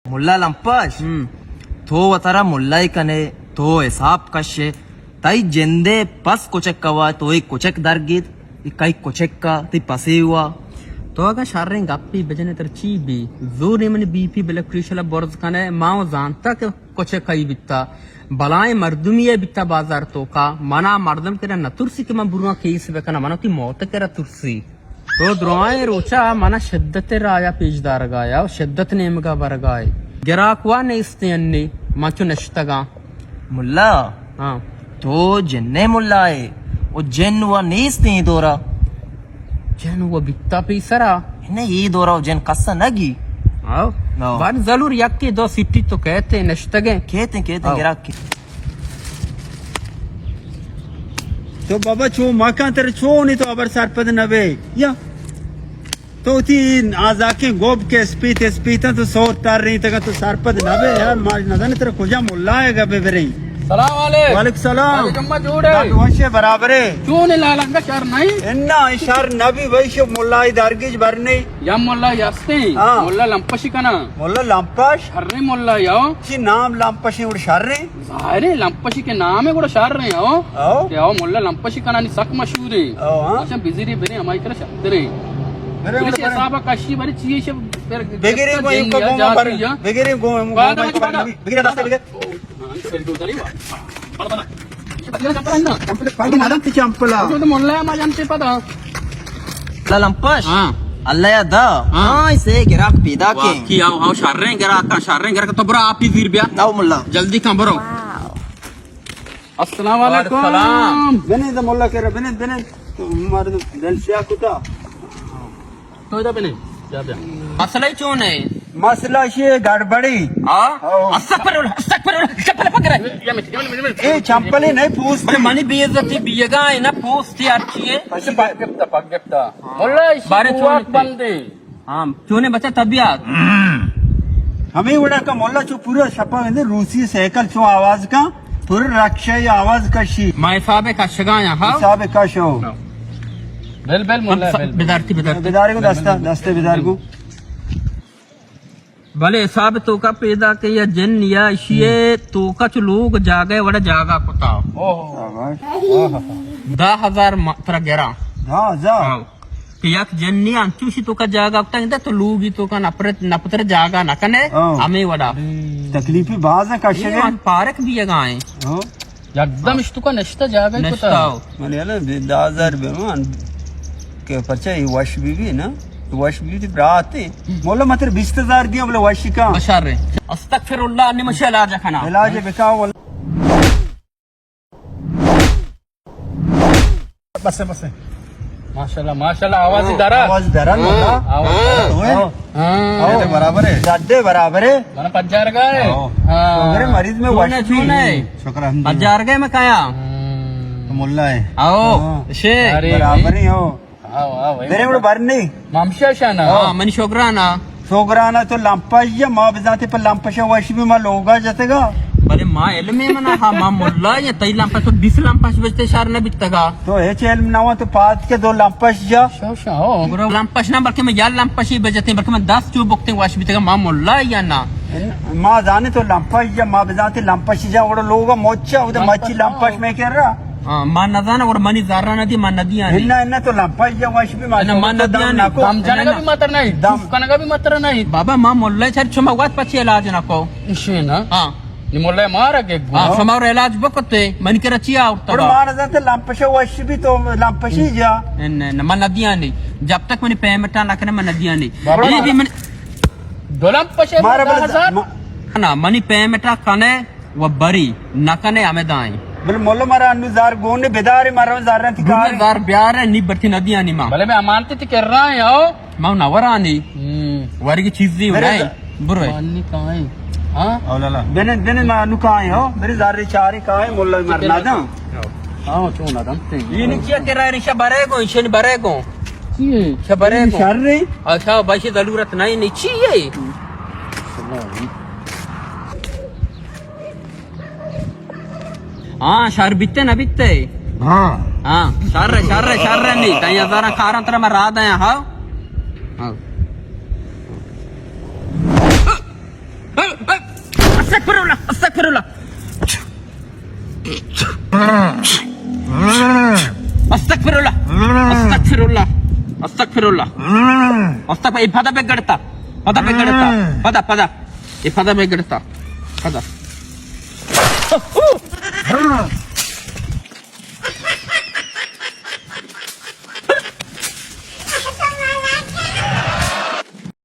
ملا لمپش، ہم۔ تو وترا ملائی کنے، تو حساب کشے، تئی جندے پس کچک کوا، تو ایک کچک درگیت، ای کئی کچک کا، تی پسے ہوا۔ تو اگاں شریں گپی بجنے تر چی بی؟ زور منی بی پی بلڈ پریشر برز کنے، ما و زانتا کہ کچک کئی بیتا۔ بلائیں مردمی ء بیتا بازار توکا، منا مردم کرا نہ ترسی کہ من برواں کیس بکناں، منا وتی موت کرا ترسی۔ تو درائیں روچا منا شدت رایا پیش دارگا یا شدت نیمگا برگا ہے۔ گراک وا نیستیں انی، من چو نشتگاں۔ ملا، ہاں۔ تو جنے ملا ہے، او جن وا نیستیں دورا۔ جن و بیتا پیسرا۔ نہ، ای دورا و جن کسا نگی۔ آو۔ نو۔ بان ضرور یکی دو سٹی تو کہتے نشتگیں۔ کہتے، کہتے آو۔ گراک کی۔ تو بابا چو مکان تر چو نہیں تو ابر سرپد نبے۔ یا۔ تو تی آزاکیں گوب کے اسپیت اسپیت تو سوت تر رہی تک تو سرپد نبے یار، ما نزانے تر کجا ملا ہے گا بے بریں۔ سلام علیکم۔ وعلیکم سلام۔ علیکم جوڑ ہے۔ وشے برابر ہے۔ چون ہے لالا انگا شر نہیں؟ انا شر نبی ویش ملا درگیج برنے۔ یا ملا یستیں، ہاں۔ ملا لمپشی کنا۔ ملا لمپش؟ شریں ملا یو۔ چی نام لمپشی اور شریں؟ ظاہریں لمپشی کے نام ہے گڑا شریں یو۔ او۔ کہ او ملا لمپشی کنا نی سک مشہور ہے۔ او، ہاں۔ اچھا بزیری بنے ہمائی کرا شتریں۔ بنے پولیس بنے۔ حساب کشی بری چیئے شب پر بگیری کو جن ایک یا کو جاتی بر-، یا۔ بگیری کو بعد میں بعد۔ بگیری دستے بگیر۔ پاگل آدم تی چمپلا۔ تو ملا ما جانتے پتا۔ لمپش۔ ہاں۔ اللہ یا دا۔ ہاں۔ ہاں، اسے گراک پیدا کے۔ واقعی آو، آو، شریں گراک، شریں گراک، تو برا آپی زیر بیا۔ داو ملا۔ جلدی کن برو۔ السلام علیکم۔ وعلیکم السلام۔ بنے دا ملا کرا، بنے، بنے۔ تو مردم دل سیاہ کتا۔ تو ادا بنے، بیا، بیا۔ مسئلہ چون ہے؟ مسئلہ شی گڑبڑی۔ ہاں؟ او۔ استغفر اللہ، استغفر اللہ، چپل پکڑ۔ اے چمپلی نہیں پوست۔ بلے منی بے عزتی بیگا ہے نا، پوستی ہرچی ہے۔ اچھا، پگ گپتا، پگ گپتا۔ ملا، اسی بارے چون بندے۔ ہاں، چونے بچہ طبیعت۔ ہمیں وڑا کا ملا چو پورا شپا گندے روسی سائیکل چو آواز کا، پورا رکشہ آواز کشی۔ ما حساب کشگا یا، ہاں؟ حساب کشو۔ بل، بل، ملا، بل، بل۔ بدارتی، بدارتی۔ بدارے کو دستا، دستے بدار کو۔ بلے حساب توکا پیدا کہ یا جن یا اشیے توکا چو لوگ جاگے وڑا جاگا کتا۔ اوہ۔ شاباش۔ دہ ہزار ما-، ترا گرا۔ دہ ہزار؟ ہاں۔ کہ یک جنی انچوشی توکا جاگا کتا، تو لوگی توکا نپرت، نپتر جاگا نکنے، ہاں۔ ہمیں وڑا۔ تکلیفی باز ہے کشگے۔ پارک بھی اگائیں۔ ہاں۔ یکدم اشتو کا نشتہ جاگہ نشتہ کتا۔ ہو۔ من یلا دہ ہزار بہ من کہ پرچہ ای وش بی بی نا، وش بی بی برات۔ مولا متر بیست ہزار دیا بلے وش کا۔ بشار رے۔ استغفر اللہ، نمشہ علاج کنا۔ علاج بکا وال-، بس ہے، بس ہے۔ ماشاءاللہ، ماشاءاللہ، آواز دارا۔ آواز دارا، ہاں۔ مولا۔ آواز دارا۔ ہاں۔ ہاں۔ یہ تو برابر ہے۔ جاتے برابر ہے۔ من پجار گئے۔ ہاں۔ ہاں۔ شکر ہے مریض میں چونے، وش چونے۔ شکر الحمدللہ۔ پجار گئے میں کایا۔ ہاں۔ تو ملا ہے۔ آؤ۔ ہاں۔ شے۔ ارے برابر ہی ہو۔ آؤ، آؤ، بھائی۔ میرے کو بر نہیں۔ مامشا شانا۔ ہاں، منی شوگرانا۔ شوگرانا تو لمپش یا ما بزاتے پر لمپش وش بھی ما لوگا جتے گا۔ بلے ما علم ہے منا، ہاں، ما ملا یا تئی لمپش تو بیس لمپش بجتے شار نہ بیتگا۔ تو ہچ علم نہ ہوا تو پاد کے دو لمپش جا۔ شو شو، ہو۔ گڑا لمپش نہ، بلکہ میں یا لمپشی بجتے، بلکہ میں دس چو بکتے وش بیتگا، ما ملا یا نا۔ ما زانے تو لمپش جا، ما بزاتے لمپش جا، وڑا لوگا موچا، او دے مچی لمپش میں کر رہا۔ ہاں، ما نزانا، وڑا منی زارا ندی، ما ندی آنی۔ انا، انا تو لمپش جا وش بھی ما انا، ما تو ندی دم آنی۔ نکو۔ دم جانا انا۔ بھی متر نہیں، دم۔ کنگا بھی متر نہیں۔ بابا، ما ملا چر چما وقت پچے علاج نکو۔ اشی نا۔ ہاں۔ نی ملا مارا کہ گو۔ ہاں، شما اور علاج بکتے، من کرا چی آورتا اور با؟ مارا زانتے لمپش وش بھی تو لمپشی جا۔ نہ، نہ، نہ، من ندیانی۔ جب تک منی پیمنٹا نہ کنے، من ندیانی۔ بابا، یہ بھی من دو لمپش مارا دہ بل-، ہزار؟ ما- نہ، منی پیمنٹا کنے و بری، نہ کنے ہمیں دائیں۔ بل ملا مارا انو زار گونے بدارے مارا زار رنتی گونے کارے۔ زار بیارے، نی برتی ندیانی ما۔ بلے میں امانتی تی کر رہا ہوں۔ ما نورانی۔ ہم۔ ورگی چیزی میرے نہیں۔ د-، برو۔ مانی کائیں؟ ہاں؟ او لالا۔ بنن، بنن ما انو کائیں ہو؟ میرے زارے چارے کائیں، ملا مرنا داں۔ ہاں، چون آدم تے۔ یہ نیچے کرا رشا برے گو، ایشن برے گو۔ چی ہے؟ شا برے گو۔ شر رہی؟ اچھا، باشی ضرورت نہیں، نہیں، چی ہے؟ ہاں، شر بیتے نہ بیتے۔ ہاں۔ ہاں، شر ہے، شر ہے، شر ہے نہیں۔ تئی ہزاراں کاراں ترا میں راہ دیاں، ہاں؟ ہاں۔ استغفر اللہ، استغفر اللہ۔ استغفر اللہ، استغفر اللہ، استغفر اللہ۔ استغفر، اے پدا بگڑتا، پدا بگڑتا، پدا، پدا۔ اے پدا بگڑتا، پدا۔